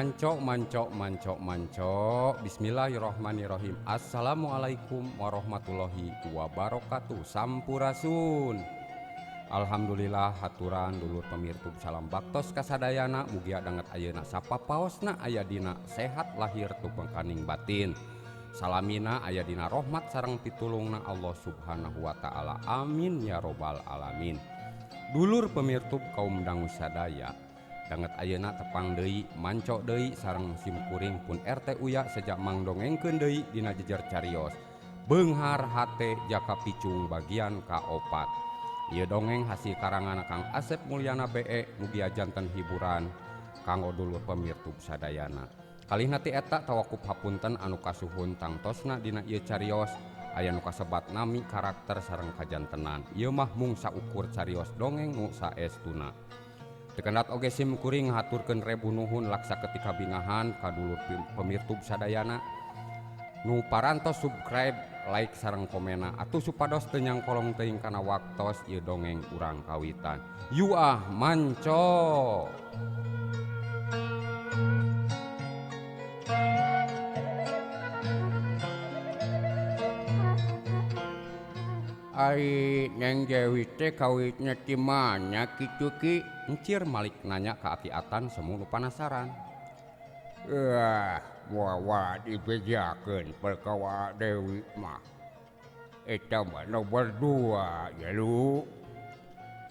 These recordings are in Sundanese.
Mancok mancok mancok mancok. Bismillahirrahmanirrahim. Assalamualaikum warahmatullahi wabarakatuh. Sampurasun. Alhamdulillah haturan dulur pamirtub salam baktos kasadayana mugia danget ayeuna sapapaosna aya dina sehat lahir tupengkaning batin. Salamina aya dina rahmat sareng pitulungna Allah Subhanahu wa taala. Amin ya robbal alamin. Dulur pamirtub kaum dangu sadaya danget ayeuna tepang deui mancok deui sareng simkuring pun RT Uya sejak mangdongengkeun deui dina jejer carios Beunghar Hate Jaka Picung bagian kaopat. Ieu dongeng hasil karangan Kang Asep Mulyana BE mugia janten hiburan kanggo dulur pamirtub sadayana. Kalihna ti eta tawakup hapunten anu kasuhun tangtosna dina ieu carios aya nu kasebat nami karakter sareng kajantenan. Ieu mah mung saukur carios dongeng nu saestuna. Tekendat oge sim kuring haturkeun rebu nuhun laksa ketika bingahan ka dulur pemirtub sadayana nu parantos subscribe, like sareng komena atuh supados teu nyangkolong teuing kana waktos ieu dongeng urang kawitan. Yuah manco. Ai Neng Dewi teh kawitna ti mana kitu ki? Encir Malik nanya ka Aki Atan semu nu panasaran. Wah, moal dibejakeun perkawa Dewi mah. Eta mah nomor 2 ya lu.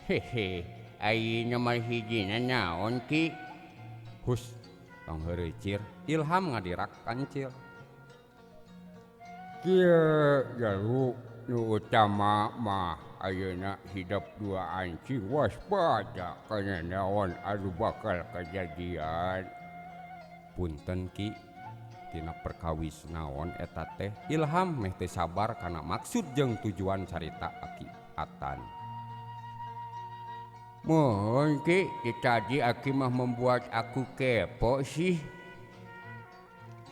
Hehe, ai nomor hijina naon ki? Hus, tong heureuy cir. Ilham ngadirak kancil. Kieu ya lu. Nu utama mah ayeuna hidup dua anjing waspada kana naon anu bakal kejadian. Punten ki tina perkawis naon eta teh. Ilham meh teu sabar kana maksud jeung tujuan carita Aki Atan. Mohon ki, tadi Aki mah membuat aku kepo sih.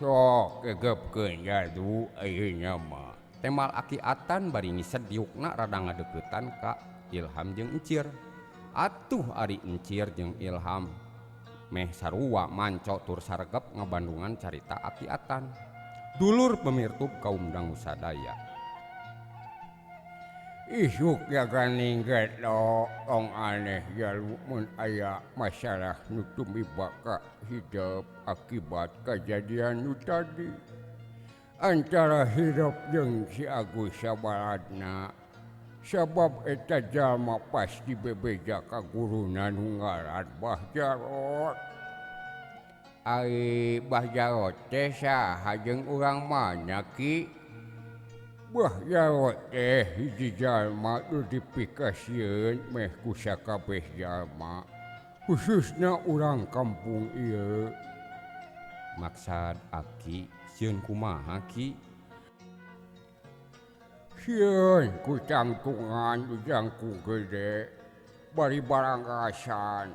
Sok gegepkeun jadu ayeuna mah. Temal Aki Atan bari ngised diukna rada ngadeukeutan ka Ilham jeung Encir. Atuh ari Encir jeung Ilham meh sarua manco tur saregep ngabandungan carita Aki Atan. Dulur pemirtub kaum dangu sadaya. Isuk ya ganing getlo tong aneh ya lu mun aya masalah nu tumiba ka hidup akibat kejadian nu tadi. Antara hidup jeung si Agus sabaladna sabab eta jalma pasti bebeja ka guruna nu ngaran Bah Jarot. Ai Bah Jarot teh saha jeung urang mana ki? Bah Jarot teh hiji jalma nu dipikasieun meh ku sakabeh jalma, khususna urang kampung ieu. Maksad Aki sieun kumaha ki? Sieun ku cangtungan ujangku gede bari baranggasan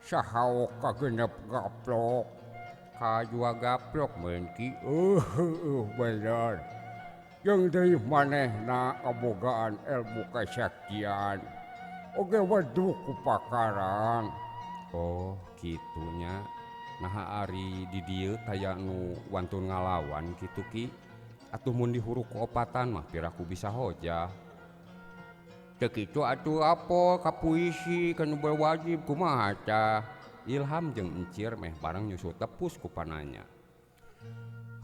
sahaok kagenep gaplok. Kajua gaplok meureun ki. Bener. Jeung deui manehna kabogaan ilmu kasaktian oge weduh ku pakarang. Oh kitunya. Naha ari di dieu taya nu wantun ngalawan kitu ki? Atuh mun dihuruk ku opatan mah piraku bisa hojah. Teu kitu atuh apa ka puisi ka nu berwajib kumaha tah? Ilham jeung Encir meh bareng nyusul tepus ku pananya.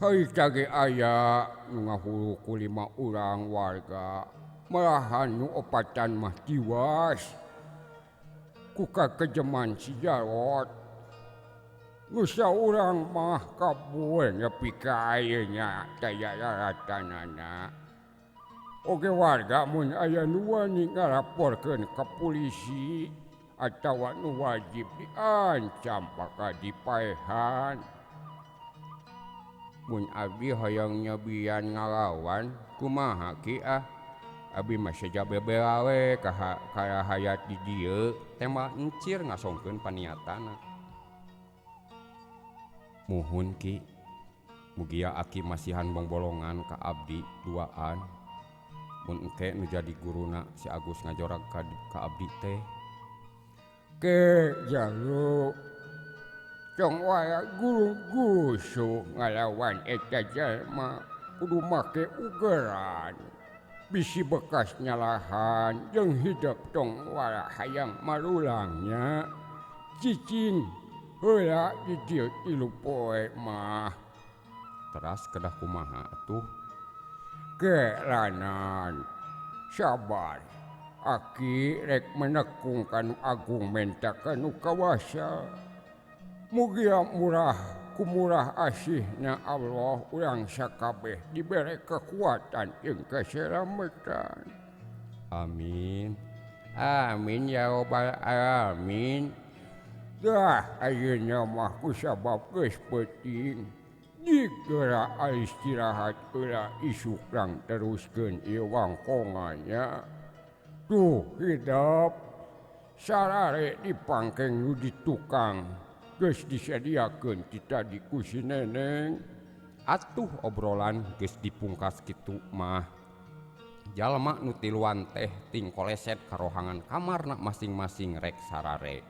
Heuy tage aya nu ngahuruk ku 5 urang warga, malahan nu opatan mah tiwas ku kakejeman si Jarot. Nu saurang mah kabur nepi ka ayeuna taya lalatanana. Oge warga mun aya nu wani ngalaporkeun ka polisi atawa nu wajib diancam bakal dipaehan. Mun abdi hoyong nyobian ngalawan kumaha ki ah? Abi mah seja bebela we ka hayat di dieu. Tema Encir ngasongkeun paniatana. Muhun ki, mugia Aki masihan bongbolongan ka abdi duaan. Mun engke nu jadi guruna si Agus ngajorag ka abdi teh. Ke jalu Tong wae guru-gusuh ngalawan eta jalma kudu make ugeran. Bisi bekas nyalahan jeung hidep tong wara hayang marulangnya. Cicing heula di dieu 3 poe mah. Teras kedah kumaha atuh? Kelanan sabar. Aki rek menekung kanu agung menta kanu kawasa. Mugia murah kumurah asihna Allah urang sakabeh dibere kekuatan jeung keselamatan. Amin. Amin ya robbal alamin. Dah ayeuna mah kusabab geus peuting. Digeura istirahat heula isuk lang teruskeun ieu wangkongannya. Tuh hidep sarare dipangkeng nu di tukang. Geus disadiakeun ti tadi ku si Neneng. Atuh obrolan geus dipungkas kitu mah. Jalma nu tiluan teh ting koleset ka rohangan kamarna masing-masing rek sarare.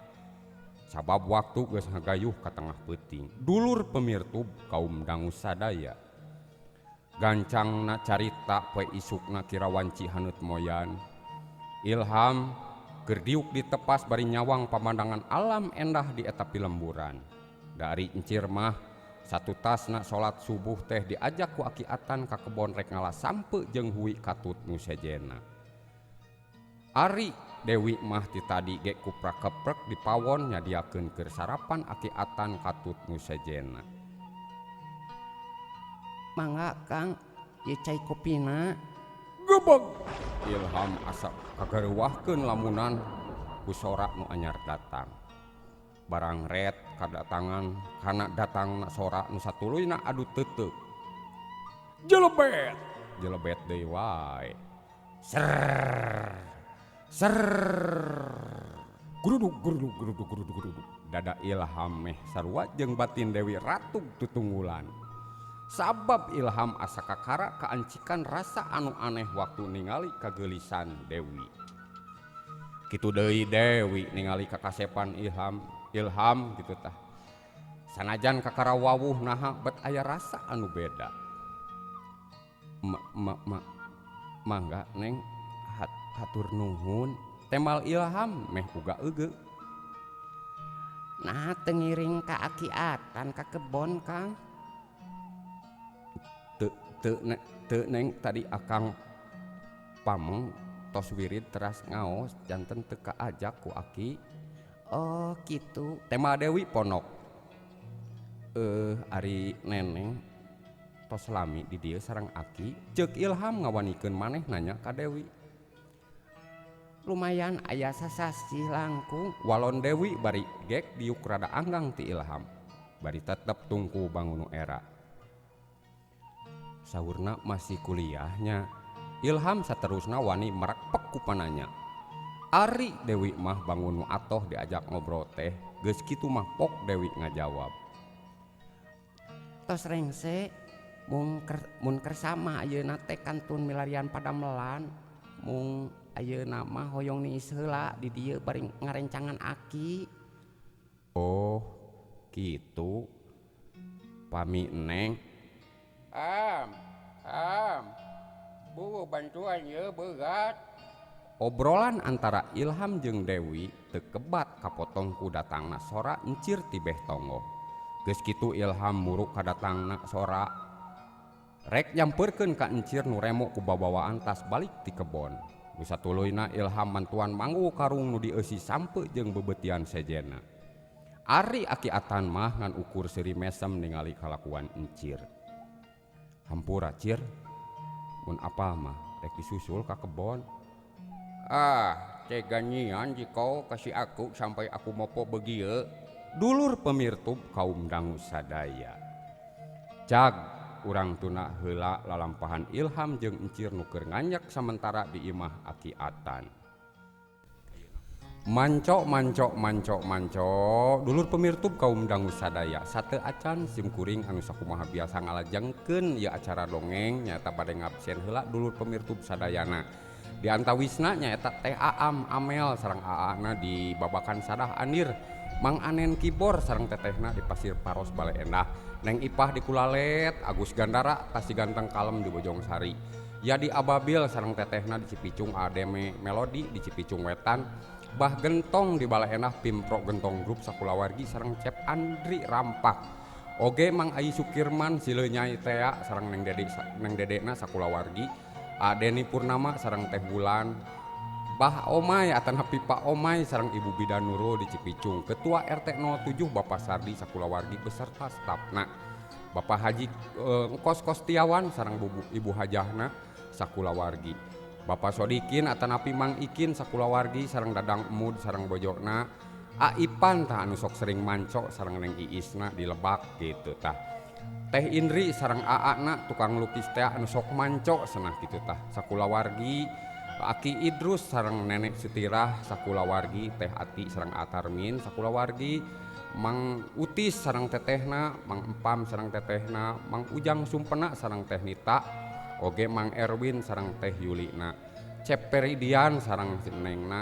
Sabab waktu geus ngagayuh ka tengah peuting. Dulur pemirtub kaum dangu sadaya. Gancangna carita poe isukna kira wanci haneut moyan. Ilham keur diuk ditepas bari nyawang pamandangan alam endah di eta pilemburan. Dari encir mah satu tasna salat subuh teh diajak ku Aki Atan ka kebon rek ngala sampe jeung hui katut nu sejena. Ari Dewi mah ti tadi ge kuprak keprek di pawon nyadiakeun keur sarapan Aki Atan katut nu sejena. Mangga Kang, ieu cai kopina. Gebeg. Ilham asa kagareuwahkeun lamunan ku sora nu anyar datang. Barang ret kadatangan kana datangna sora nu satuluyna adu teuteuk. Jelebet, jelebet deui wae. Ser ser gruduk gruduk gruduk gruduk gruduk. Dada Ilham meh sarua jeung batin Dewi Ratug tutunggulan. Sabab Ilham asa kakara kaancikan rasa anu aneh waktu ningali kageulisan Dewi. Kitu deui Dewi ningali kakasepan Ilham, Ilham kitu tah. Sanajan kakara wawuh naha bet aya rasa anu beda. Mangga Neng hatur nuhun temal Ilham meh uga eugeuh. Nah teu ngiring ka Aki Atan ka kebon Kang. Teu Neng tadi akang pameng tos wirid teras ngaos janten teu kaajak ku Aki. Oh kitu tema Dewi ponok. Ari Neneng tos lami di dieu sareng Aki. Ceuk Ilham ngawanikeun maneh nanya ka Dewi. Lumayan aya sasasih langkung walon Dewi bari gek diuk rada anggang ti Ilham. Bari tetep tungku bangun nu era. Saurna masih kuliahnya. Ilham saterusna wani merekpek ku pananya. Ari Dewi mah bangun nu atoh diajak ngobrol teh, geus kitu mah pok Dewi ngajawab. Tos rengse mun kersama ayeuna teh kantun milarian padamelan, mung ayeuna mah hoyong niis heula di dieu bari ngarencangan Aki. Oh, kitu. Pami Neng. Am, bu bantuan ye berat. Obrolan antara Ilham jeung Dewi teu kebat kapotong ku datangna sora encir tibeh tonggoh. Geus kitu Ilham muruk kadatangna sora. Rek nyampeurkeun ka encir nu remo ku babawaan tas balik ti kebon. Nu satuluyna Ilham mantuan manggu karung nu dieusi sampe jeung bebeutian sejena. Ari Aki Atan mah ngan ukur seuri mesem ningali kalakuan encir. Hampura cir, mun apa mah rek disusul ka kebon. Ah, tega nyian jikau kasih aku sampai aku mopo begieu. Dulur pemirtub kaum dangu sadaya. Cag urang tuna heula lalampahan Ilham jeung encir nu keur nganjak samentara di imah Aki Atan. Mancok mancok mancok mancok dulur pemirtub kaum dangu sadaya sate acan sim kuring anu sakumaha biasa ngalajengkeun ieu acara dongeng nyaeta bade ngabsen heula dulur pemirtub sadayana. Di antawisna nyaeta Teh Aam Amel sareng Aana di Babakan Sadah Anir Mang Anen Kibor sareng tetehna di Pasir Paros Bale Endah, Neng Ipah di Kulalet, Agus Gandara tasi ganteng kalem di Bojong Sari, Yadi Ababil sareng tetehna di Cipicung, Ademe Melodi di Cipicung Wetan, Bah Gentong di Bale Endah, Pimpro Gentong Grup sakulawargi sareng Cep Andri Rampak. Oge Mang Ai Sukirman Silenyai tea sareng Neng Dede Neng Dedena sakulawargi, Adeni Purnama sareng Teh Bulan, Bah Omay atanapi Pak Omay sareng Ibu Bidan Nurul di Cipicung, Ketua RT 07 Bapak Sardi sakulawargi beserta stafna, Bapak Haji Kos Kostiawan sareng Ibu Hajahna sakulawargi, Bapak Sodikin atanapi Mang Ikin sakulawargi sareng Dadang Emud sareng bojona, A Ipan tah anu sok sering mancok sareng Neng Iisna di Lebak gitu tah, Teh Indri sareng Aana tukang lukis teh anu sok mancok senah gitu tah sakulawargi, Aki Idrus sareng Nenek Sutirah sakulawargi, Teh Ati sareng Atarmin sakulawargi, Mang Utis sareng tetehna, Mang Empam sareng tetehna, Mang Ujang Sumpena sareng Teh Nita, oge Mang Erwin sareng Teh Yulina, Cep Peridian sareng si Nengna,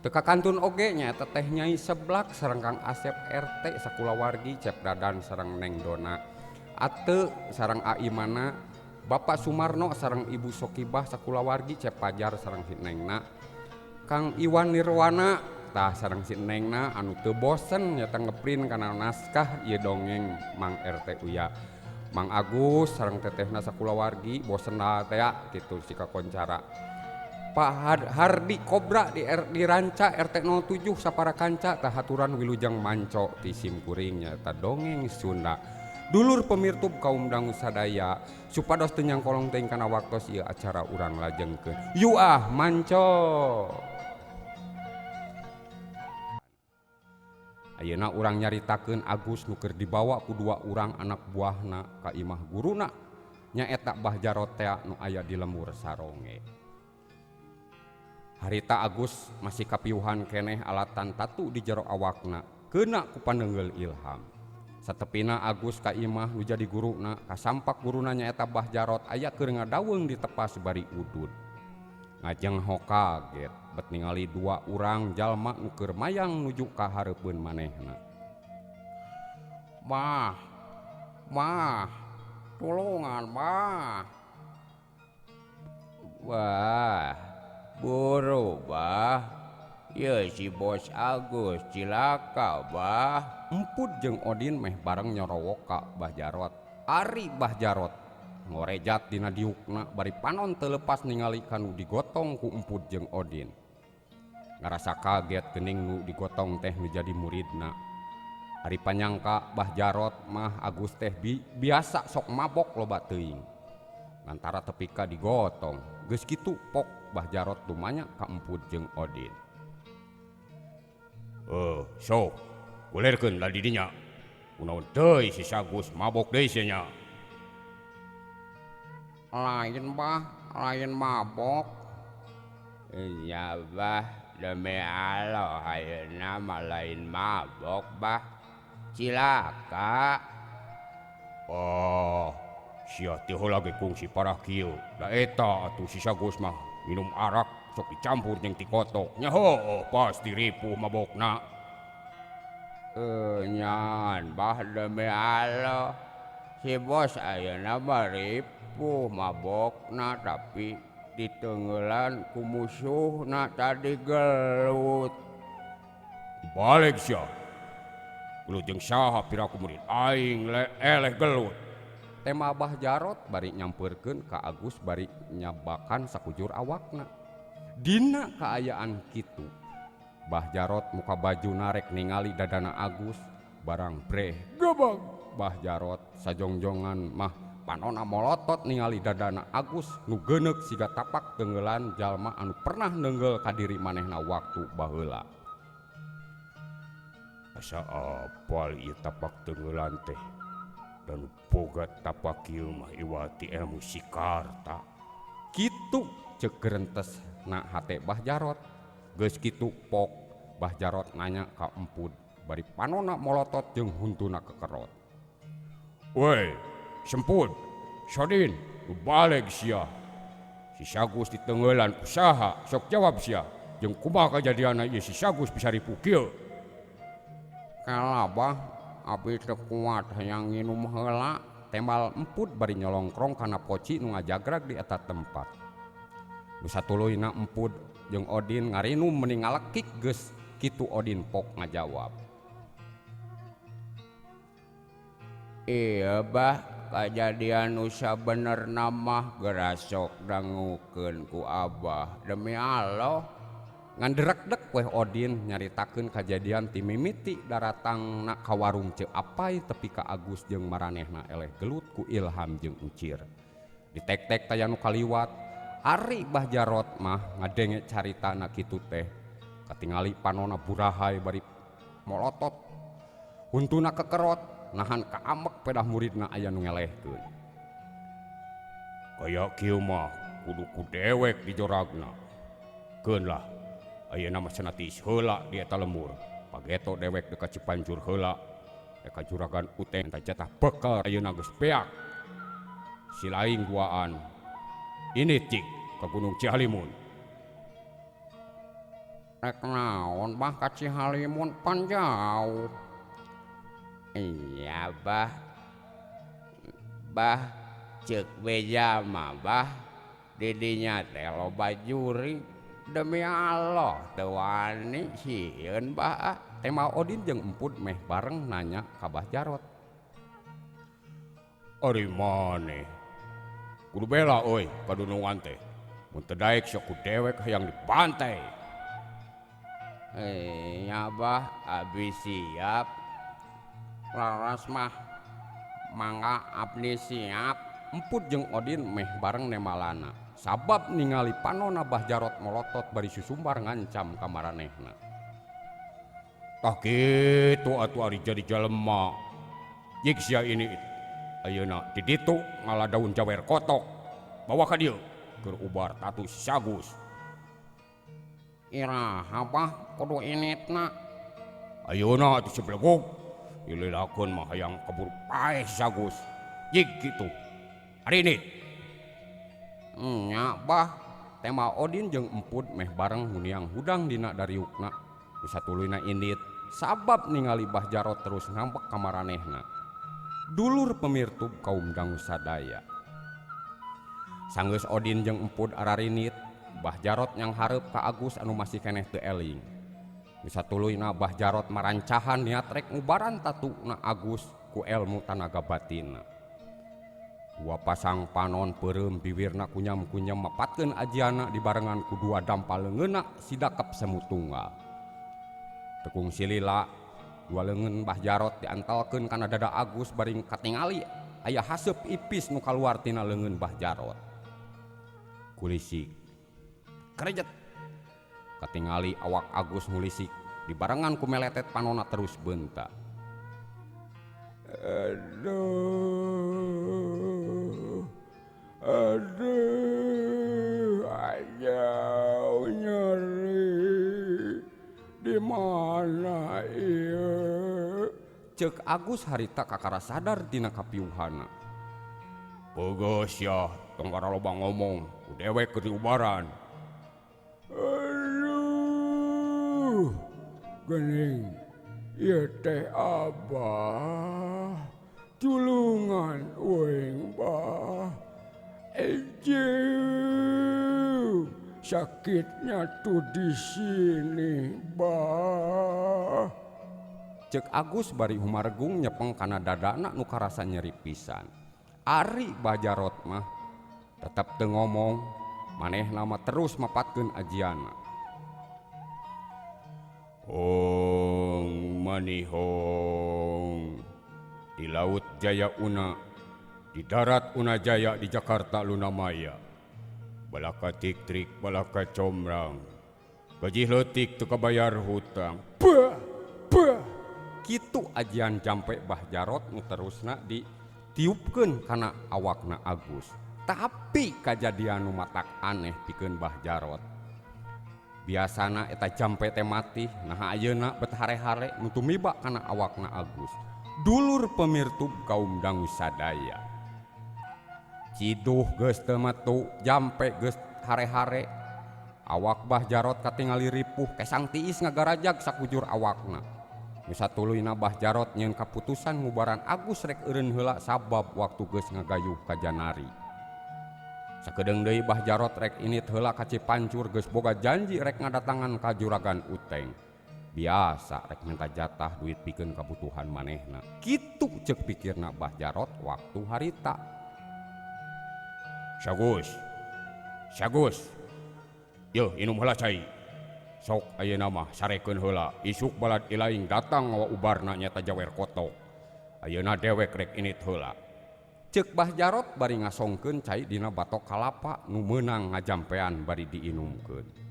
teu kakantun oge nyaeta Teh Nyai Seblak sareng Kang Asep RT sakulawargi, Cep Dadan sareng Neng Dona, Ate sareng Aimana, Bapak Sumarno sareng Ibu Sokibah sakulawargi, Cep Pajar sareng si Nengna, Kang Iwan Nirwana tah sareng si Nengna anu teu bosen nyata ngeprint kana naskah ieu dongeng Mang RT Uya, Mang Agus sareng tetehna sakulawargi bosen tea kitu si kakoncara, Pak Hardi Kobra di Ranca RT 07 sapara kanca tah haturan wilujeng manco ti simkuring nyata dongeng Sunda. Dulur pemirtub kaum dangu sadaya supados teu nyangkolong teuing kana waktos ieu acara urang lajengkeun. Yu ah manco. Ayeuna urang nyaritakeun Agus nu keur dibawa ku dua urang anak buahna ka imah guruna nyaeta Bah Jarot tea nu aya di lembur Saronge. Harita Agus masih kapiuhan keneh alatan tatu di jero awakna keuna ku panenggel Ilham. Satepina Agus ka imah nu jadi guruna kasampak guruna nyaeta Bah Jarot aya keur ngadaweung di tepas bari udud. Ngajeng ho kaget bet ningali dua urang jalma nu keur mayang nuju ka hareupeun manehna. Bah, bah, tulungan bah. Wah, buru bah. Ye si bos Agus cilaka bah. Emput jeung Odin meh bareng nyorowok ka Bah Jarot. Ari Bah Jarot ngorejat dina diukna bari panon teu lepas ningali kanu digotong ku Emput jeung Odin. Ngarasa kaget geuning nu digotong teh nu jadi muridna. Ari panyangka Bah Jarot mah Agus teh biasa sok mabok loba teuing. Lantara tepi ka digotong, geus kitu pok Bah Jarot lumanya ka Emput jeung Odin. Sok kulirkeun lah di dinya. Kunaon deui si Agus mabok deui sia nya. Lain bah, lain mabok. Iya bah, demi Allah ayeuna mah lain mabok bah. Cilaka. Oh, sia teh heula ge kungsi parah kieu. Da eta atuh si Agus mah minum arak sok dicampur jeung tikotok. Nya heueuh pasti ripuh mabokna. Nyan bah demi Allah. Si bos ayeuna mah ripuh mabokna tapi ditenggelan ku musuhna tadi gelut. Balik sia. Gelut jeung saha piraku murid aing eleh gelut. Tema Bah Jarot bari nyampeurkeun ka Agus bari nyabakan sakujur awakna. Dina kaayaan kitu, Bah Jarot muka baju narek ningali dadana Agus barang breh gebeg. Bah Jarot sajongjongan mah panona molotot ningali dadana Agus nu geuneuk siga tapak tenggelan jalma anu pernah nenggel ka diri manehna waktu baheula. Asa apal ieu tapak tenggelan teh dan boga tapak ieu mah iwati ilmu sikarta. Kitu ceuk gerentes na hate Bah Jarot. Geus kitu pok Bah Jarot nanya ka Empud bari panona molotot jeung huntuna kekerot. Woi, Sempud, Sodin, nu baleg sia. Si Sagus ditenggelan ku saha? Sok jawab sia. Jeung kumaha kajadianna ieu si Sagus bisa ripuh kieu? Kela bah abi teu kuat hayang nginum heula. Tembal emput bari nyolongkrong kana poci nu ngajagrag di eta tempat. Nu satuluyna emput jeung Odin ngarinum meni ngalekik geus kitu Odin pok ngajawab. Iya bah kajadian nu sabenerna mah gerasok dangukeun ku abah demi Allah. Ngan derekdek weh Odin nyaritakeun kajadian ti mimiti daratangna ka warung Ceu Apay tepi ka Agus jeung maranehna eleh gelut ku Ilham jeung Encir. Ditek-tek taya nu kaliwat, ari Bah Jarot mah ngadenge caritana kitu teh. Katingali panona burahay bari molotot. Huntuna kekerot nahan kaamek pedah muridna aya nu ngelehkeun. Kaya kieu mah kudu ku dewek dijoragna. Keun lah. Ayeuna mah cenah tiis heula di eta lemur. Pageto dewek dekat Cipanjur heula. Deka juragan Uteng teh jatah bekal ayeuna geus beak. Silaing duaan. Ini cik ke Gunung Cihalimun. Rek naon bah ka Cihalimun pan jauh. Iya bah. Bah ceuk beja mah bah didinya teh loba jurig. Demi Allah teu wani sieun bah. Tema Odin jeung Emput meh bareng nanya ka Bah Jarot. Ari maneh kudu bela euy kadunungan teh. Mun teu daek sok ku dewek hayang dibantai. Nya bah abdi siap. Laras mah mangga abdi siap. Emput jeung Odin meh bareng nemalana. Sabab ningali panona Bah Jarot molotot bari susumbar ngancam ka maranehna. Tah kitu atuh ari jadi jelema. Jik sia ini ayeuna di ditu ngala daun jawer kotok. Bawa ka dieu keur ubar tatu Sagus. Iraha bah kudu initna. Ayeuna atuh seblegug. Dililakeun mah hayang kabur paeh Sagus. Jik kitu. Ari init. Nya bah. Tema Odin jeung Emput meh bareng huniang hudang dina dariukna. Nu satuluyna indit sabab ningali Bah Jarot terus ngambek ka maranehna. Dulur pemirtub kaum dangu sadaya. Sanggeus Odin jeung Emput ararinit, Bah Jarot nyang hareup ka Agus anu masih keneh teu eling. Nu satuluyna Bah Jarot marancahan niat rek ngubaran tatuna Agus ku elmu tanaga batinna. Dua pasang panon peureum biwirna kunyam-kunyam mapatkeun ajiana dibarengan ku dua dampal leungeunna sidakep semu tunggal. Tekung silila dua leungeun Bah Jarot diantalkeun kana dada Agus bari katingali aya haseup ipis nu kaluar tina leungeun Bah Jarot. Kulisik krejet katingali awak Agus ngulisik dibarengan ku meletet panona terus beunta. Aduh, aduh, ajau nyeri di mana ieu? Ceuk Agus harita kakara sadar tina kapiuhana. Pegeus yah, tong loba ngomong, ku dewek keur diubaran. Aduh, geuning ieu teh abah tulungan uing bah. Ejeuh, sakitnya tuh di sini bah. Ceuk Agus bari humaregung nyepeng kana dadana nu karasa nyeri pisan. Ari Bah Jarot mah tetep teu ngomong, manehna mah terus mapatkeun ajiana. Hong manihong di laut jaya una, di darat una jaya, di Jakarta lunamaya. Balaka tik-trik, balaka comrang, gaji leutik teu kabayar hutang. Bah, bah. Kitu ajian jampe Bah Jarot nu terusna ditiupkeun kana awakna Agus. Tapi kajadian nu matak aneh pikeun Bah Jarot. Biasana eta jampe teh mati, nah ayeuna bet hare-hare nu tumiba kana awakna Agus. Dulur pemirtub kaum dangu sadaya. Ciduh geus teu metu, jampe geus hare-hare. Awak Bah Jarot katingali ripuh, kesang tiis ngagarajag sakujur awakna. Nu satuluyna Bah Jarot nyieun kaputusan ngubaran Agus rek eureun heula sabab waktu geus ngagayuh ka Janari. Sakedeung deui Bah Jarot rek init heula ka Cipancur geus boga janji rek ngadatangan ka Juragan Uteng. Biasa rek minta jatah duit pikeun kabutuhan manehna. Kitu ceuk pikirna Bah Jarot waktu harita. Sagus. Sagus. Yeuh inum heula cai. Sok ayeuna mah sarekeun heula isuk balad ilaing datang ngawa ubarna nyata jawer kotok. Ayeuna dewek rek init heula. Ceuk Bah Jarot bari ngasongkeun cai dina batok kalapa nu meunang ngajampean bari diinumkeun.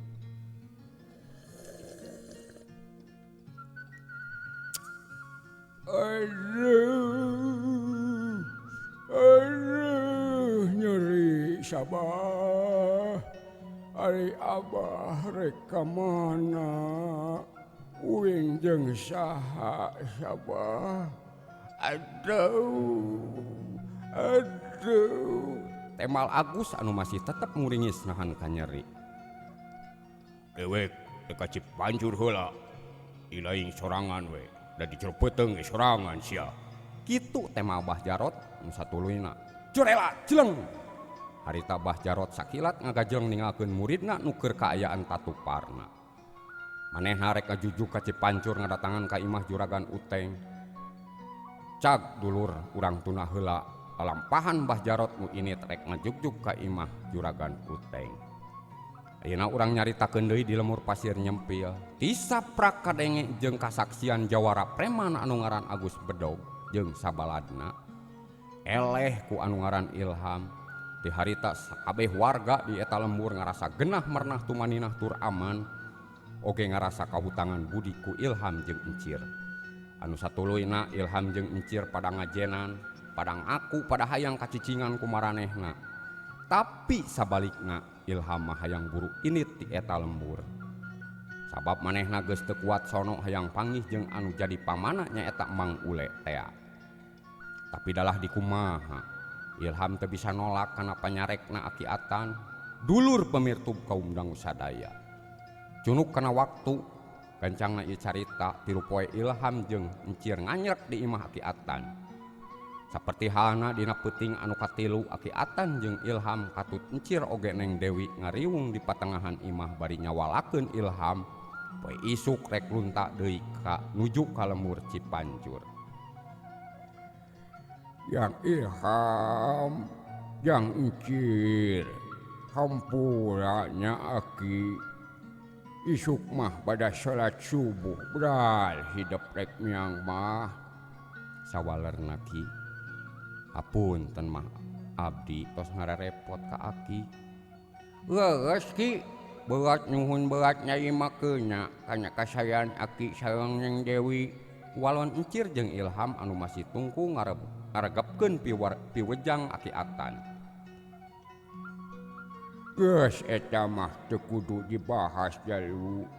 Aduh, aduh, nyeri sabah. Ari abah rek ka mana? Uing jeung saha sabah? Aduh, aduh. Temal Agus anu masih tetep nguringis nahan kanyeri. Dewek teu ka Cipancur heula. Ilaing sorangan we, da di jero peuteung ge sorangan sia. Kitu temal Bah Jarot nu satuluyna. Curela jeleng. Harita Bah Jarot sakilat ngagajeng ningalkeun muridna nu keur kaayaan tatuparna. Manehna rek ngajujuk ka Cipancur ngadatangan ka imah Juragan Uteng. Cag dulur urang tuna heula lalampahan Bah Jarot nu init rek ngajugjug ka imah Juragan Uteng. Ayeuna urang nyaritakeun deui di lemur pasir nyempil. Tisaprak kadenge jeung kasaksian jawara preman anu ngaran Agus Bedog jeung sabaladna. Eleh ku anu ngaran Ilham. Di harita sakabeh warga di eta lembur ngarasa genah mernah tumaninah tur aman. Oge ngarasa kahutangan budi ku Ilham jeung Encir. Anu satuluyna Ilham jeung Encir pada ngajenan, pada ngaku pada hayang kacicingan ku maranehna. Tapi sabalikna Ilham mah hayang buru init di eta lembur. Sabab manehna geus teu kuat sono hayang panggih jeung anu jadi pamana nyaeta Mang Ule tea. Tapi dalah dikumaha Ilham teu bisa nolak kana panyarekna Aki Atan, dulur pemirtub kaum dangu sadaya. Cunuk kana waktu gancangna ieu carita tilu poe Ilham jeung Encir nganyrek di imah Aki Atan. Saperti halna dina peuting anu katilu Aki Atan jeung Ilham katut Encir oge Neng Dewi ngariwung di patengahan imah bari nyawalakeun Ilham poe isuk rek lunta deui ka nuju ka lembur Cipancur. Yang Ilham, yang Encir, hampuranya aki. Isuk mah pada salat subuh beral hidup rek miang mah. Sawalerna ki. Hapunten mah abdi tos ngararepot ka aki. Leres ki, berat nuhun berat nyai makeuna kana kasayan aki sareng Neng Dewi. Walon Encir jeung Ilham anu masih tungku ngaregepkeun piwejang Aki Atan. Geus eta mah teu kudu dibahas jalu.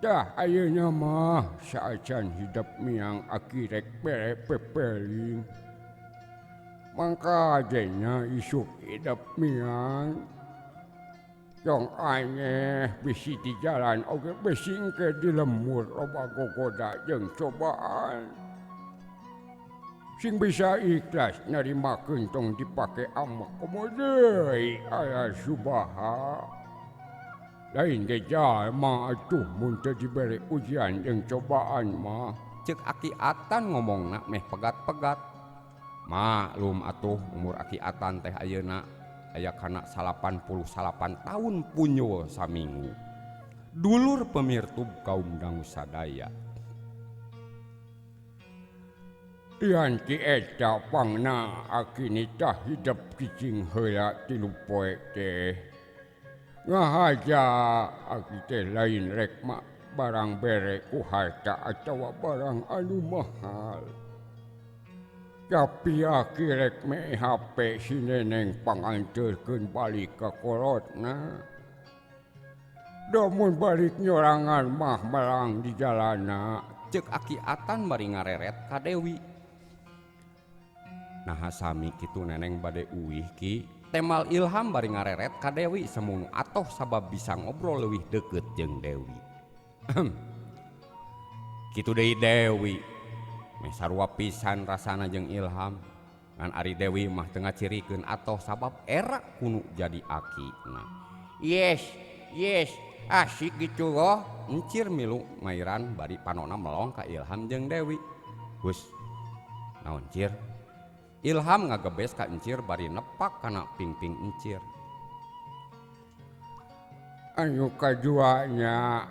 Dah ayeuna mah saacan hidup miang aki rek bere pepeling. Mangka jenya isuk hidup miang. Tong aneh bisi di jalan oge bisi engke di lemur loba gogoda jeung cobaan. Sing bisa ikhlas narimakeun tong dipake amek komo deui aya subaha. Lain ge jalma atuh mun teu dibere ujian jeung cobaan mah. Ceuk Aki Atan ngomongna meh pegat-pegat. Maklum atuh umur Aki Atan teh ayeuna aya kana 88 tahun punyul saminggu. Dulur pemirtub kaum dangu sadaya. Ian ti eta pangna aki nitah hidup cicing heula tilu poe teh. Ngahaja aki teh lain rek mah barang bere ku harta atawa barang anu mahal. Tapi aki rek me HP si neneng panganteurkeun balik ka kolotna. Damun balik nyorangan mah melang di jalana. Ceuk Aki Atan bari ngareret ka Dewi. Naha sami kitu neneng bade uwih ki. Temal Ilham bari ngareret ka Dewi semunu atoh sabab bisa ngobrol leuwih deukeut jeung Dewi. Kitu deui Dewi meh sarua pisan rasana jeung Ilham ngan ari Dewi mah teu ngacirikeun atoh sabab era kunu jadi akina. Yes, yes, asik gitu loh. Encir milu mairan bari panona melong ka Ilham jeung Dewi. Hus, naon Cir? Ilham ngagebes ka Encir bari nepak kana pingping Encir. Anu kaduanya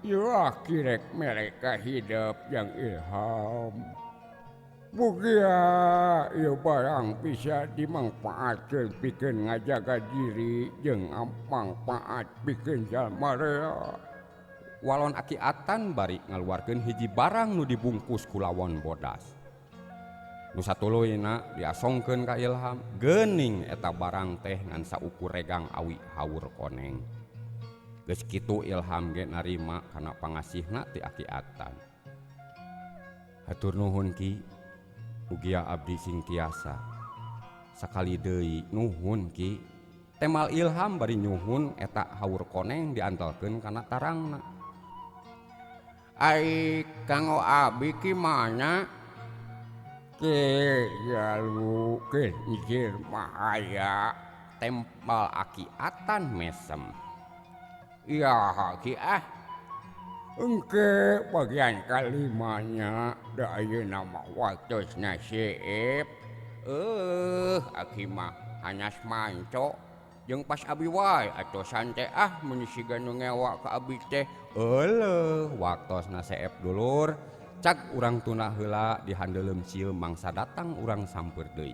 ieu kirek mereka hidup yang Ilham. Mugia ieu barang bisa dimangfaatkeun pikeun ngajaga diri jeung mangfaat pikeun jalma rea. Walon Aki Atan bari ngaluarkeun hiji barang nu dibungkus ku lawon bodas. Nu satuluyna diasongkeun ka Ilham, geuning eta barang teh ngan saukur regang awi haur koneng. Geus kitu Ilham ge narima kana pangasihna ti Aki Atan. Hatur nuhun Ki, ugia abdi sing tiasa. Sakali deui nuhun Ki. Temal Ilham bari nyuhun eta haur koneng diantelkeun kana tarangna. Ai kanggo abi ki mana? Ke jalu ke nyir mah aya. Tempal Aki Atan mesem. Iya ki ah. Engke bagian kalimanya da ayeuna mah waktosna seep. Aki mah hanas manco jeung pas abi wae atosan teh ah mun siga nu ngewa ka abi teh. Euleuh waktosna seep dulur. Cag urang tuna heula dihandeuleum sieun mangsa datang urang samper deui.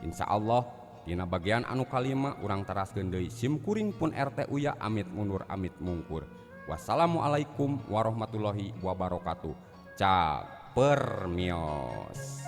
Insyaallah dina bagian anu kalima urang teraskeun deui. Sim kuring pun RT Uya amit mundur amit mungkur. Wassalamualaikum warahmatullahi wabarakatuh. Cag permios.